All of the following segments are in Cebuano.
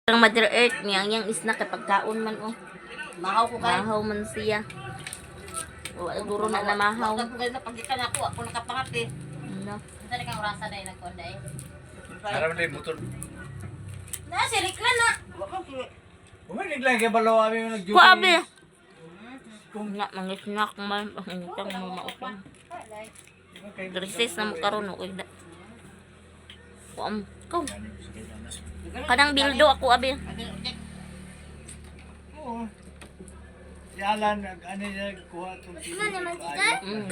Ang Mother Earth niya, ang iyang isna kay pagkaon man oh. Mahaw ko kayo. Mahaw man siya. O, duro na na mahaw. Wag ko na pagitan ako, ako nakapangat eh. Ano? Unsa kang orasa dai nagkuan dai? Aram na yung motor. Na si Rikla na. Uminig lang kay balaw abi mo nag-duty. Kuha abi. Nga, mga snack man. Ang initang mo maupang. Recess na mo karon okay na. Kuam, ko. Kanang bildo ako abi. Oo. Si Alan, nag ano niya, kuha itong TV. naman si Sir? Mm.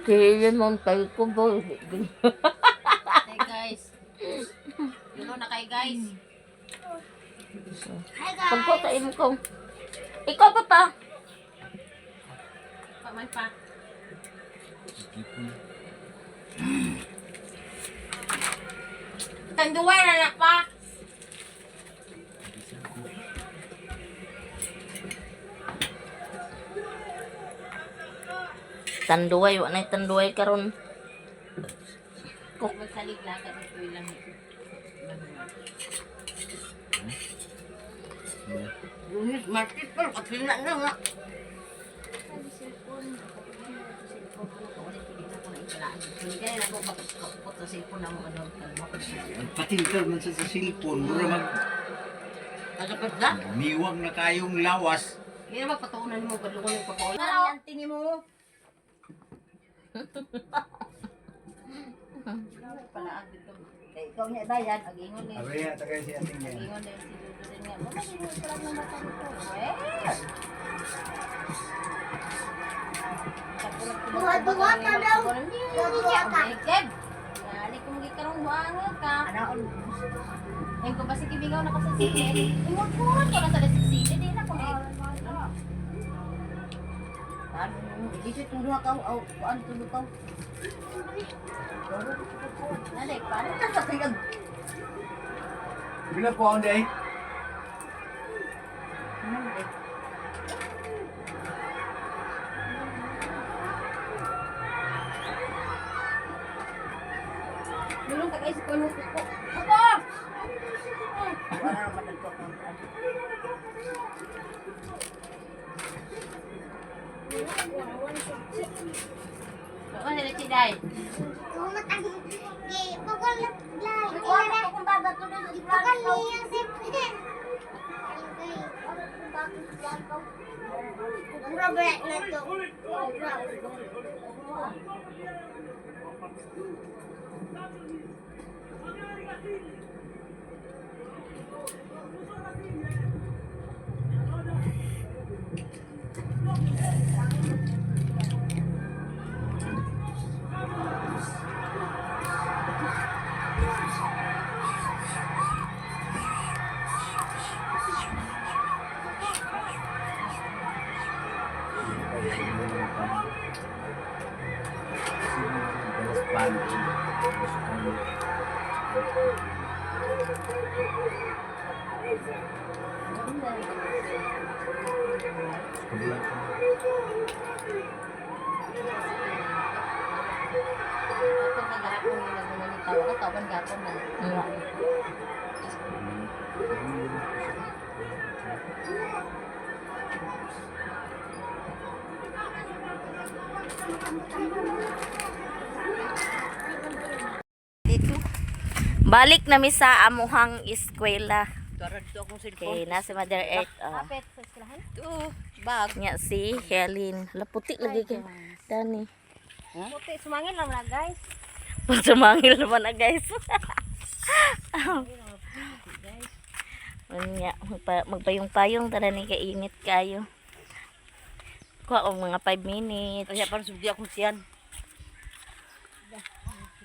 Kaya mo tayo ko boy. Hey guys. Yulo na kay guys. Hi guys. Pagko sa imo ko. Ikaw pa pa. Paman pa. Tanduay na na pa. Tanduay, wa nay tanduay karon. Magsalig lakad ito lang. Lunes, Martes pa, katlina na nga. Hindi na ako kapot sa cellphone na mo ano. Ang patinter man sa cellphone, mura mag Nagapad na? miwang na kayong lawas. Hindi na magpatuunan mo padlo ko yung papaul. Ang tingin mo. Palaag dito. Kay ikaw niya bayad. Agingon eh. Abi nga, tagay si ating yan. Agingon eh si Dudu din nga. Mama, hindi ko lang ng bata nito. Eh! Buhat-buhat ka daw. Buhat ka. Keb! Nali ko magikarong buangan ka. Anaon. Ayun ko ba si Kibigaw na ka sa sili? Imod-murad ko na sa sili. Di na ko na. Ano? Di siya tulog ka. Aw, kuan tulog ka. Naday, paano? Ano sa kayag? Bila po ang day? Dulong ka guys, kuno ko. Ako! Wala naman nagkakuan. Ako na si Day. Robert na to. Ako kagahapon nila ko ni tawa ka tawan gapon na. Nga. Dito. Balik na mi sa amuhang eskwela. Tara dito akong cellphone. Okay, na si Mother Earth. Oh. Kapit sa eskwelahan. Ito. Bag. Nya si Helen. Laputi lagi kay Dani. Puti sumangil lang na guys. Sumangil naman na guys. Unya, magpayong-payong tara ni kainit kayo. Kuha og mga 5 minutes. Kaya parang sugdi akong tiyan.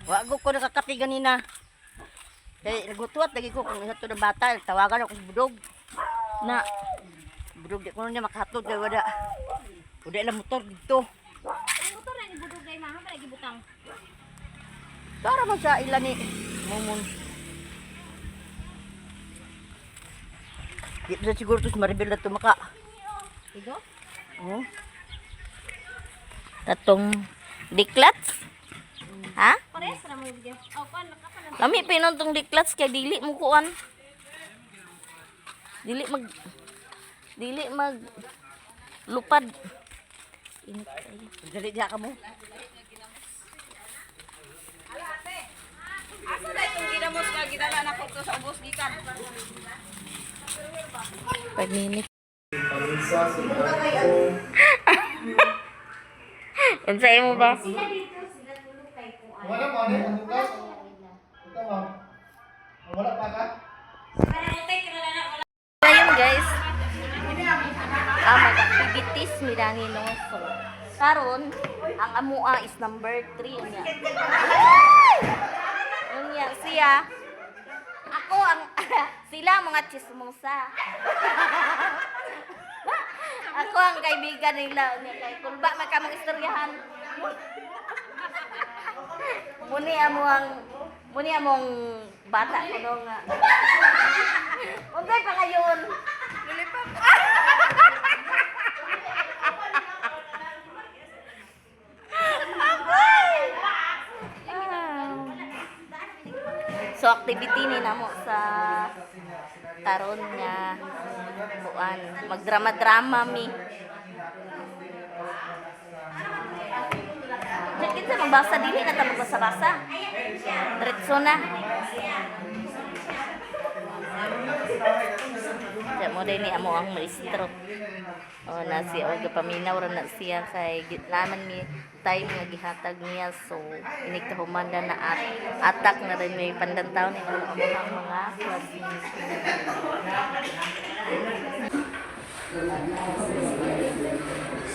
Wago ko nakakape ganina. Kay nagutuat lagi ko kung isa to ng bata, tawagan ako sa budog. Na, Budog di ko na niya makahatod kay wala. Wala lang motor dito. Ang motor na ni budog day maha pa lagi butang. Tara man sa ila ni Mumon. Di na siguro to sa Maribel na tumaka. Igo? Oh. Katong diklats. Ha? Parehas ra mo bigyan. Oh, kuan nakapalan. Lami pa tong diklats kay dili mo kuan. Dili mag lupad. Init kayo. Dali diha ka mo. Asa na itong ginamos ka, gidala na ko to sa ubos gikan. 5 minutes. Unsa imo ba? Wala mo, ano? Ang bukas? Ito, ma'am. Wala pa ka? Ayun guys. Ah, mag-activities mi dani no. So, karon ang amua is number 3 unya. Unya siya. Ako ang sila mga chismosa. Ako ang kaibigan nila unya kay kulba man ka mong istoryahan. Muni amo ang muni among bata kuno nga. Unsay pa kayon? So activity ni namo sa karon nga buan magdrama-drama mi. Diyan kinsa magbasa dili na ta magbasa-basa. Diretso na. Diyan mo din ni amo ang maestro. O na si Olga paminaw ra na siya kay naman mi time nga gihatag niya, so inig kahuman na na at atak na rin may pandantaw ni amo ang mga classmates.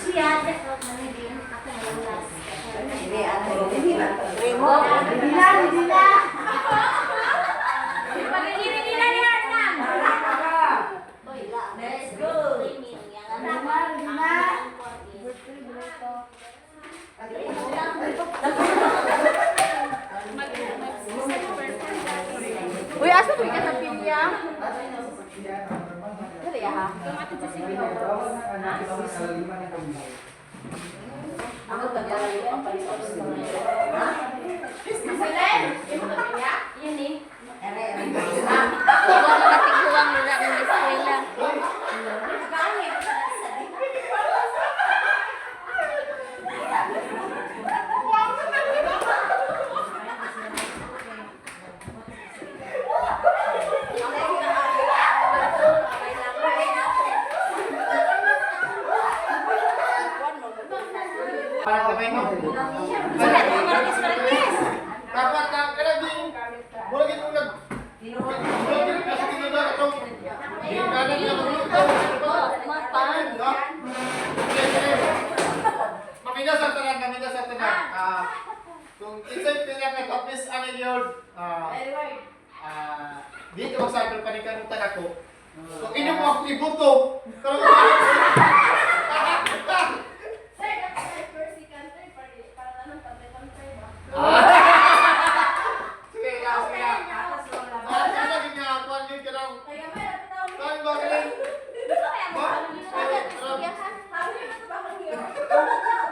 Siya, ako na last. Remo. Let's go. Uy, asa ko ka sa pinya? Dali ha. Yun eh. Huwag mga tiguang nila ng eskwela. Dapat na, kaya di, wala gitong nag, wala gitong nasa tinuda, itong, kanan niya magluto. No? Sige, sige. Mamina sa tanan, mamina sa tanan. Ah, kung isa'y pinaka-tapis ang ilyod, dito magsabi pa rin kanutan ako. Kung inyo mo ako ibuto, pero Sige, ah, sige. Ah, sige nga, kuwan yun ka lang. Kuwan ba ka lang? Ba?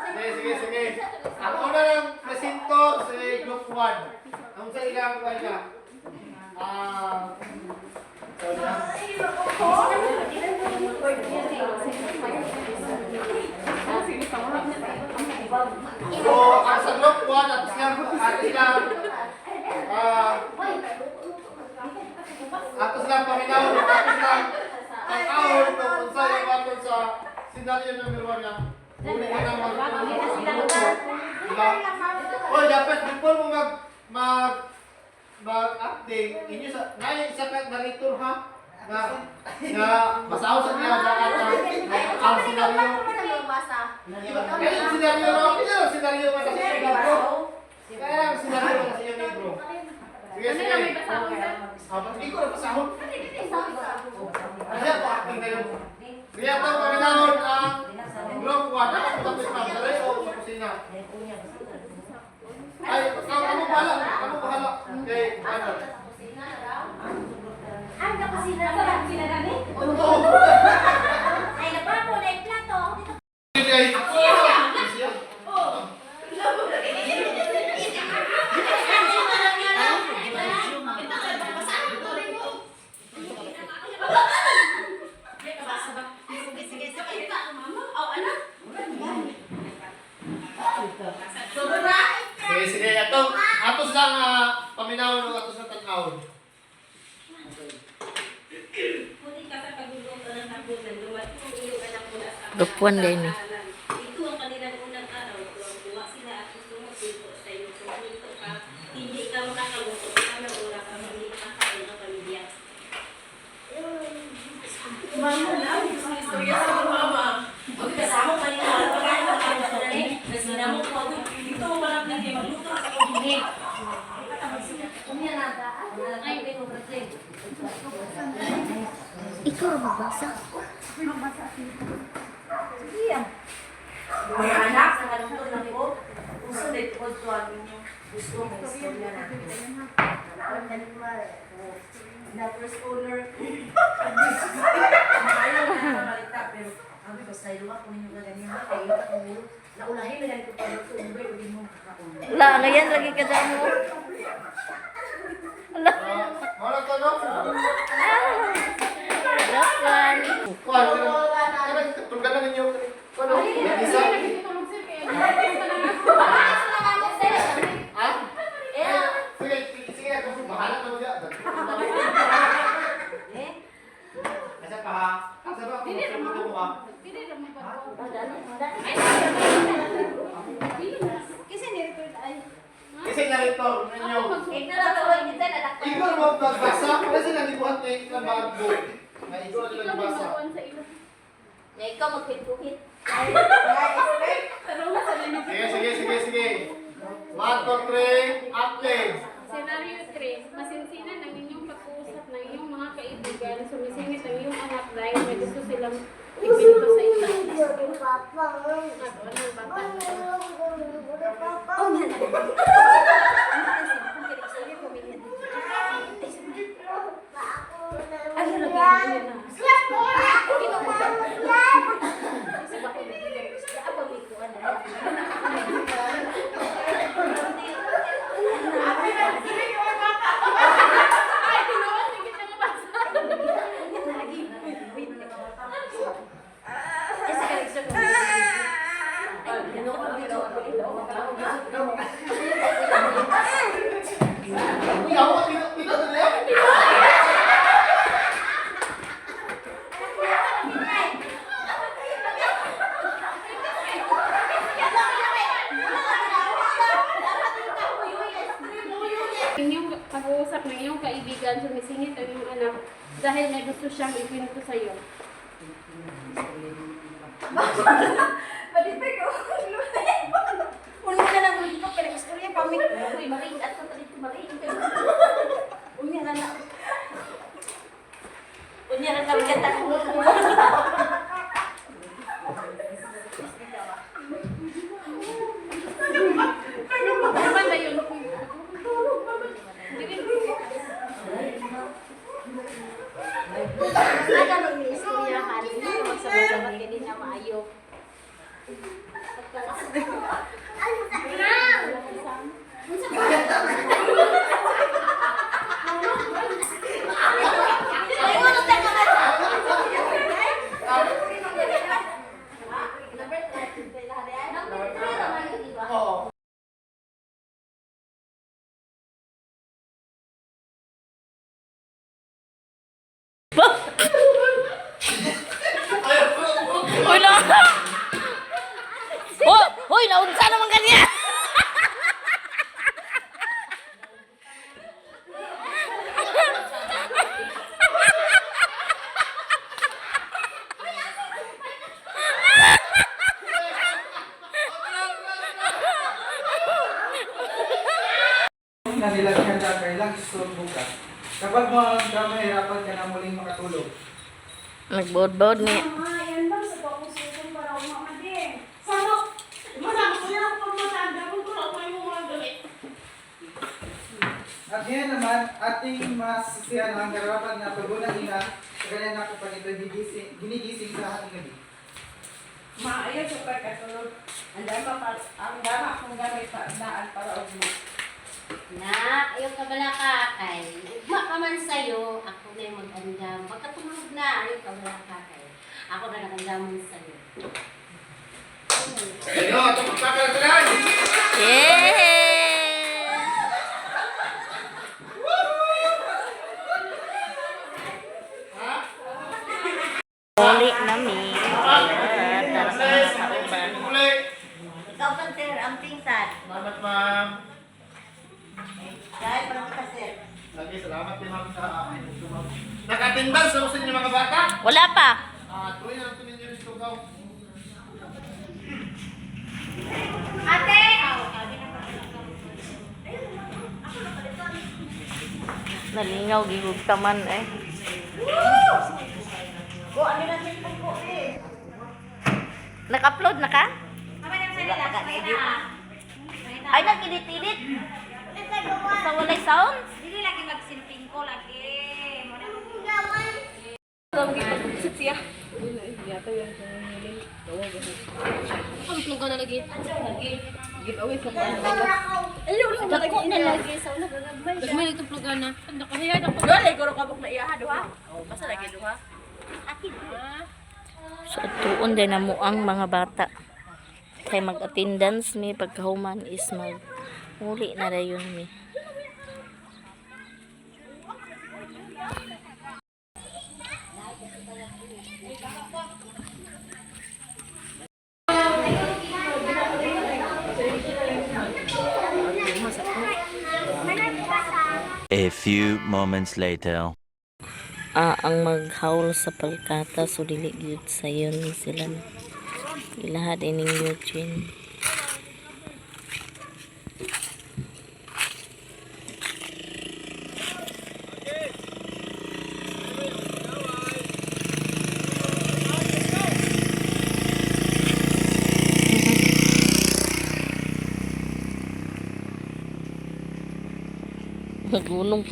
Sige, sige, sige. Ang una ng presinto si Group 1. Ang sa ilang kuwan niya. Ah, sorry ah. So, ang sa Group 1, at silang, ah, atos lang paminaw, atos lang tangawon kung unsa yung aton sa senaryo number 1 nga. Una ka na mag Diba? Oy, dapat before mo mag mag mag-update, inyo sa na isa ka narrator ha na na basaw sa niya sa ang senaryo. Diba? Kaya yung senaryo no, kaya yung senaryo pa sa iyong libro. Kaya ang senaryo pa sa iyong libro. Sige, sige. Ah, ba't hindi ko na basahon? Kaya po, acting na yun. Sige, ito, paminahon ang Group 1. Ako tapos ma'am, sa o sa kusina. Ay, ikaw, ako bahala. Ako bahala. Okay, ano? Ang nakusina sa sila gani? Oo. Ay, napapo na yung plato. Ay, siya. Sige, sige. Ato, atos lang paminaw ng atos na tan-aw. Gapuan din ni. Ito ang kanilang unang araw. Tuwang-tuwa sila at gusto magluto sa iyo. Kung luto ka, hindi ka makakaluto ka ng oras ang hindi makakain ng pamilya. Ikaw magbasa. Mga anak, sa kalungkot na ko, uso na ito ko ninyo. Gusto mo istorya na. Alam na nila, na first owner. Ayaw na namalita, pero kami basta iluwa ko ninyo gaganyan. Kayo ka kung naulahin na ganito pa ito, hindi mo makakauna. Wala, ngayon lagi ka dyan mo. Wala. Wala to, no? Gapuan. Kuan, tunggal na ninyo. Ano? Isa? Ha? Sige, sige, ako bahala na niya. Asa pa ha? Asa ba? Dili mo ha? Kasi ni-record ay. Kasi narito ninyo. Igor mo magbasa. Kasi nalibuhat na yung bago. Na Igor na nagbasa. Na ikaw magpintuhit. Sige, sige, sige, sige. 1, 2, 3, up. Scenario 3, masinsinan ang inyong pag-uusap ng iyong mga kaibigan, sumisingit ang iyong anak dahil may gusto silang ipinto sa iyo. At anong bata? Ay, tinuwan, hindi kita nabasa. Uy, ako, tito, tito, tito. Inyong pag-uusap ng iyong kaibigan, sumisingit ang iyong anak dahil may gusto siyang ikwento sa iyo. Malipay ko. Ulo na lang ulit ko, pero istorya pa mi. Uy, maring at sa talit maring. Unya na na. Unya na lang kita. Naman na yun. Aga nung ni istorya ka, hindi ko magsabot-sabot kay di na maayo. Oo. Ay, Hoy na. Oh, hoy naunsa naman kaniya. Na nilagyan na kailang isuot bukas. Kapag mga mahirapan ka na muling makatulog. Nagboard-board ni. Ayan lang sa pakusukan para umamadi. Samok! Masama ko lang pag matanda ko kung ako yung mga gamit. At ngayon naman, ating masisiyan ang karapat na tugunan nila sa kanya na kapag ito ginigising sa ating gabi. Maayo sa pagkatulog. Ang dama pa, ang dama akong gamit pa daan para og mo. Nak, ayaw ka bala ka kay. Ugma ka man sa'yo, ako na yung mag-andam. Pagkatulog na, ayaw ka bala ka kay. Ako na nag-andam sa'yo. Ayun, ito magkakaroon. Amping sad. Salamat, ma'am. Dahil parang kita, sir. Lagi, salamat din, ma'am, sa akin. Naka-attendance sa inyo mga bata. Wala pa. Ah, tuloy na lang ito ninyo yung tugaw. Ate! Nalingaw gihug taman eh. Ko, ano na cellphone ko eh. Nag-upload na ka? Wala ka, sige. Ay, nag-edit-edit. Sa walay sound? Dili lagi magsilping ko lagi. Dako na lagi sa una gagabay. Dagmay nagtuplogan na. Nakahiya na ko. So atuon din na mo ang mga bata. Kay mag-attendance mi pagkahuman is mag uli na dayon mi. A few moments later. Ah, ang maghawl sa palkata so dili gyud sayon ni sila no. Ilaha din ning Eugene. Nagunong.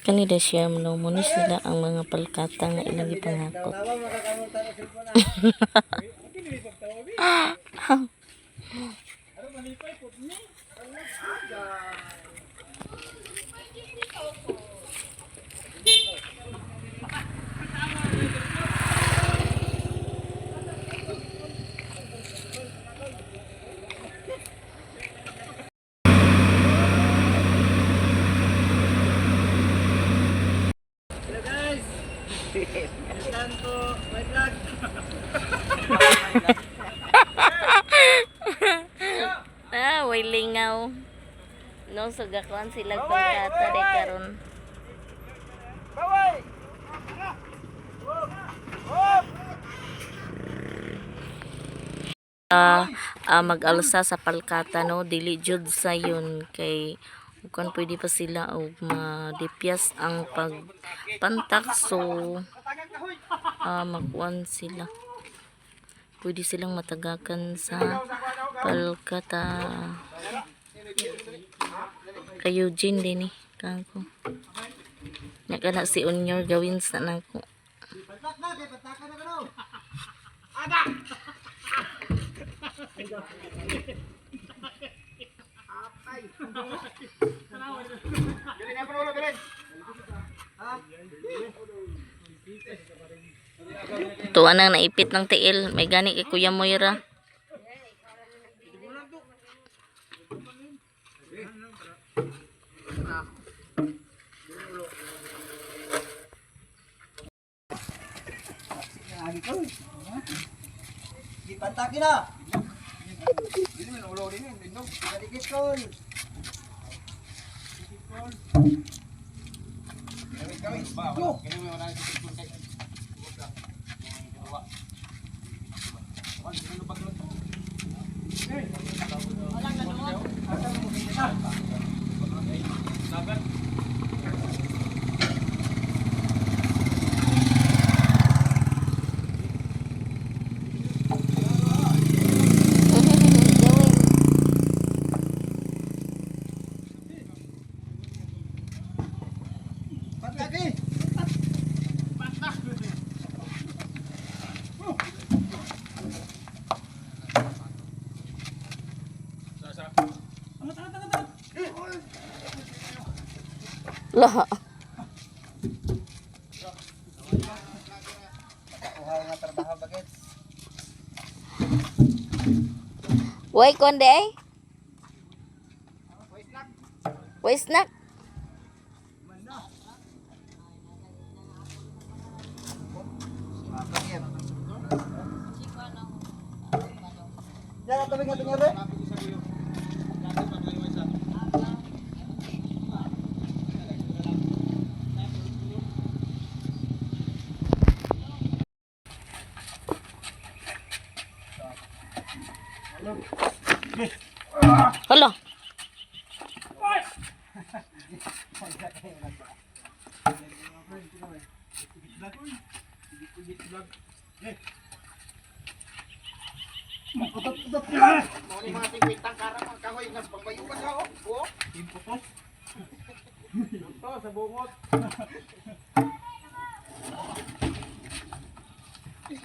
Kanila siya no, muna sila ang mga palkata nga ilang gipangakot. Hello guys! Welcome to my vlog. Ah, way lingaw. No, so gakuan sila palkata de karon. Baway! Ah, mag-alsa sa palkata no, dili jud sayon kay ukan pwede pa sila og madipyas ang pagpantak, so makuan sila. Pwede silang matagakan sa palkata. Kay Eugene din eh. Kako. Nakana si Unyor gawin sa nako. Pantak na, kay pantakan na kano. Galing na, Paolo, galing. Tuwa nang naipit ng tiil. May gani kay Kuya Moira. Lagi ko. Di pantakin na. Dili man ulo din, dindog. Dikit ko. Go. Pantaki. Lah. Uhaw nga trabaho bagets. Way konde eh. Way snack. Dara tabi nga tingere. Hala.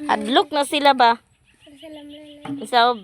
Adlok na sila ba? Sa